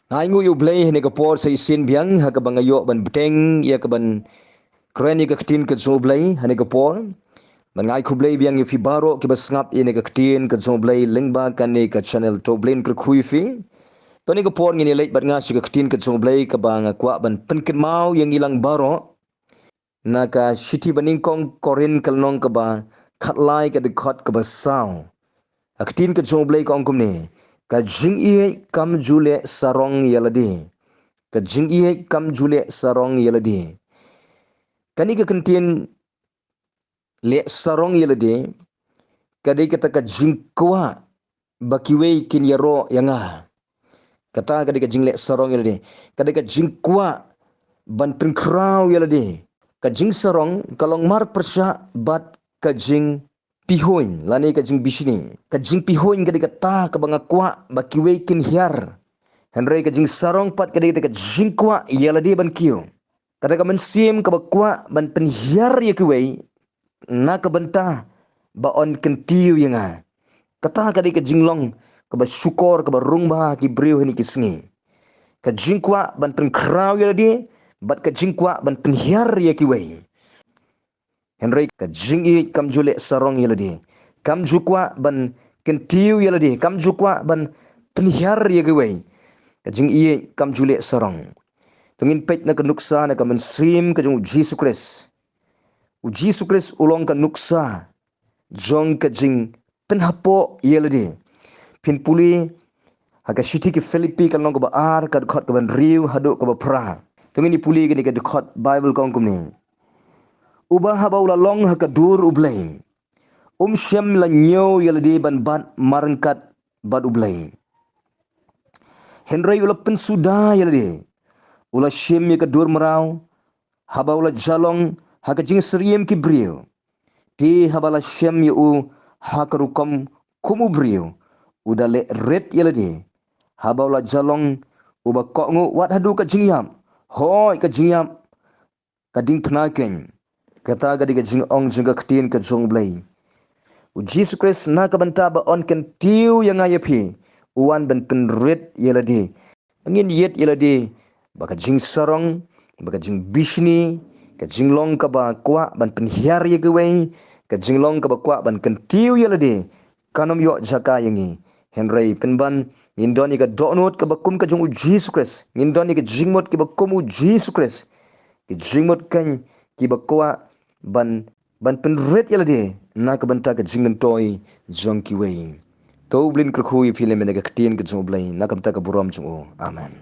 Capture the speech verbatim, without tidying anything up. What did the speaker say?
Nga ainguh ïa U Blei ha kane ka por sa shisien biang ha kaba nga ïoh ban bteng ïa ka ban kren ïa ka ktien ka jong U Blei ha kane ka por. Bad nga ai khublei biang ïa phi baroh kiba sngap ïa kane ka ktien ka jong U Blei lyngba kane ka channel. To U Blei un kyrkhu ïa phi. To ha kane ka por ngin ïa leit bad nga sha ka ktien ka jong U Blei kaba nga kwah ban pynkynmaw ïa ngi lang baroh na ka shithi ba nyngkong Korinth ka lynnong kaba khatlai ka dkhot kaba saw. Ka ktien ka jong U Blei ka ong kumne: Ka jingïeit kam ju leh sarong ïa lade. Ka jingïeit kam ju leh sarong ïa lade. Kane ka kyntien leh sarong ïa lade ka dei kata ka jingkwah ba kiwei kin ïaroh ïa nga. Kata ka dei ka jingleh sarong ïa lade. Ka dei ka jingkwah ban pynkhraw ïa lade. Ka jingsarong ka long mar pyrshah bad ka jingpihuiñ lane ka jingbishni. Ka jingpihuiñ ka dei kata kaba nga kwah ba kiwei kin hiar. Hynrei ka jingsarong pat ka dei kata ka jingkwah ïa lade ban kiew. Kata ka mynsiem kaba kwah ban pynhiar ïa kiwei na ka bynta ba yn kyntiew ïa nga. Kata ka dei ka jinglong kaba shukor kaba rung bha ha ki briew ha kine ki sngi. Ka jingkwah ban pynkhraw ïa lade bad ka jingkwah ban pynhiar ïa kiwei. Hynrei ka jingïeit kam ju leh sarong ïa lade. Kam ju kwah ban kyntiew ïa lade. Kam ju kwah ban pynhiar ïa kiwei. Ka jingïeit kam ju leh sarong. To ngin peit na ka nuksa na ka mynsiem ka jong U Jisu Khrist. U Jisu Khrist u long ka nuksa jong ka jingpynhapoh ïa lade. Phin pule ha ka shithi ki Philippi ka lynnong kaba ar ka dkhot kaba hynriew haduh kaba phra. To ngin ïa pule kane ka dkhot Baibl ka ong kumne: Uba haba u la long ha ka dur U Blei, um shym la ñiew ïa lade ban bat marryngkat bad U Blei. Hynrei u la pynsuda ïa lade, u la shim ïa ka dur mraw, haba u la ïalong ha ka jingsyriem ki briew. Te haba la shem ïa u ha ka rukom kum u briew, u da leh rit ïa lade. Haba u la ïalong, u ba kohnguh wat haduh ka jingïap. Hooid, ka jingïap ka diengphna keiñ. Kata ka dei ka jingong jong ka ktien ka jong U Blei. U Jisu Khrist na ka bynta ba yn kyntiew ïa nga ïa phi, u wan ban pynrit ïa lade. Ba ngin ïeit ïa lade, ba ka jingsarong, ba ka jingbishni, ka jinglong kaba kwah ban pynhiar ïa kiwei, ka jinglong kaba kwah ban kyntiew ïa lade, kan ym ïoh jaka ïa ngi. Hynrei pynban ngin don ïa ka dohnud kaba kum ka jong U Jisu Khrist, ngin don ïa ka jingmut kaba kum U Jisu Khrist. Ka jingmut keiñ kiba kwah ban, ban pynrit ïa lade na ka bynta ka jingmyntoi jong kiwei. To U Blei un kyrkhu ïa phi lem ïa ka ktien ka jong U Blei na ka bynta ka burom jong u. Amen.